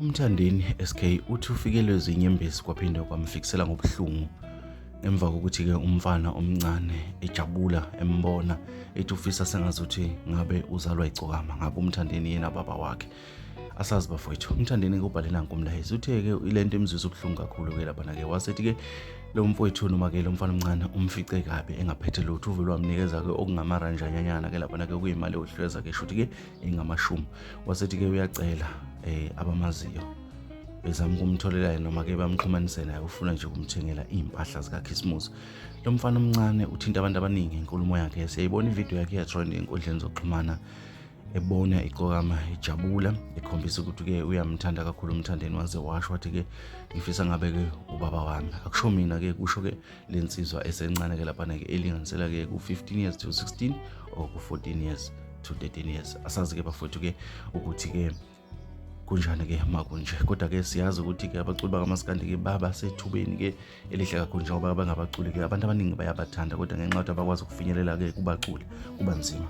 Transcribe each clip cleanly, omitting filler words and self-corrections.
UMthandeni SK uthi ufikelwe zinyembezi kwaphinde kwamfikisela ngobuhlungu emva kokuthi-ke umfana omncane ejabula embona ethi ufisa sengazuthi ngabe uzalwa igcokama ngabe uMthandeni yena baba wakhe. Asazi bafowethu, uMthandeni-ke ubhale nanku umlayezo, uthe-ke ile nto imzwisa ubuhlungu kakhulu-ke laphana-ke, wasethi-ke lo mfowethu noma-ke lo mfana omncane umfice kabi engaphethe lutho, uvele wamnikeza-ke okungamaranjanyanyana-ke laphana-ke okuyimali yokuhlweza-ke shuthi-ke engamashumi, wasethi-ke uyacela abamaziyo bezama ukumtholela yena noma-ke bamxhumanise naye, ufuna nje ukumthengela iy'mpahla zikakhisimusi. Lo mfana omncane uthinta abantu abaningi ngenkulumo yakhe, siyayibona ividiyo yakhe iyatrend ey'nkundleni zokuxhumana, ebona igcokama ijabula ekhombisa ukuthi-ke uyamthanda kakhulu uMthandeni, waze washo wathi-ke ngifisa ngabe-ke ubaba wami. Akusho mina-ke, kusho-ke le nsizwa esencane-ke laphana-ke elinganisela-ke ku-15 years to 16 or ku-14 years to 13 years. Asazi-ke bafowethu-ke ukuthi-ke kunjani-ke makunje, kodwa-ke siyazi ukuthi-ke abaculi bakamaskandi-ke baba sethubeni-ke elihle kakhulu njengoba bangabaculi-ke abantu abaningi bayabathanda, kodwa ngenxa yokuthi abakwazi ukufinyelela-ke kubaculi kuba nzima.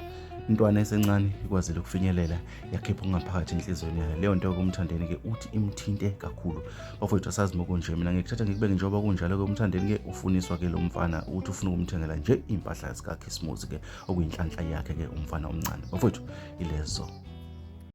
Intwana esencane ikwazile ukufinyelela yakhipha okungaphakathi enhliziyweni yayo, leyo nto-ke uMthandeni-ke uthi imthinte kakhulu. Bafowethu asazi mokunje, mina ngikuthatha ngikubeke njengoba kunjalo-ke. UMthandeni-ke ufuniswa-ke lo mfana ukuthi ufuna ukumthengela nje iy'mpahla zikakhisimusi-ke okuyinhlanhla yakhe-ke umfana omncane. Bafowethu ilezo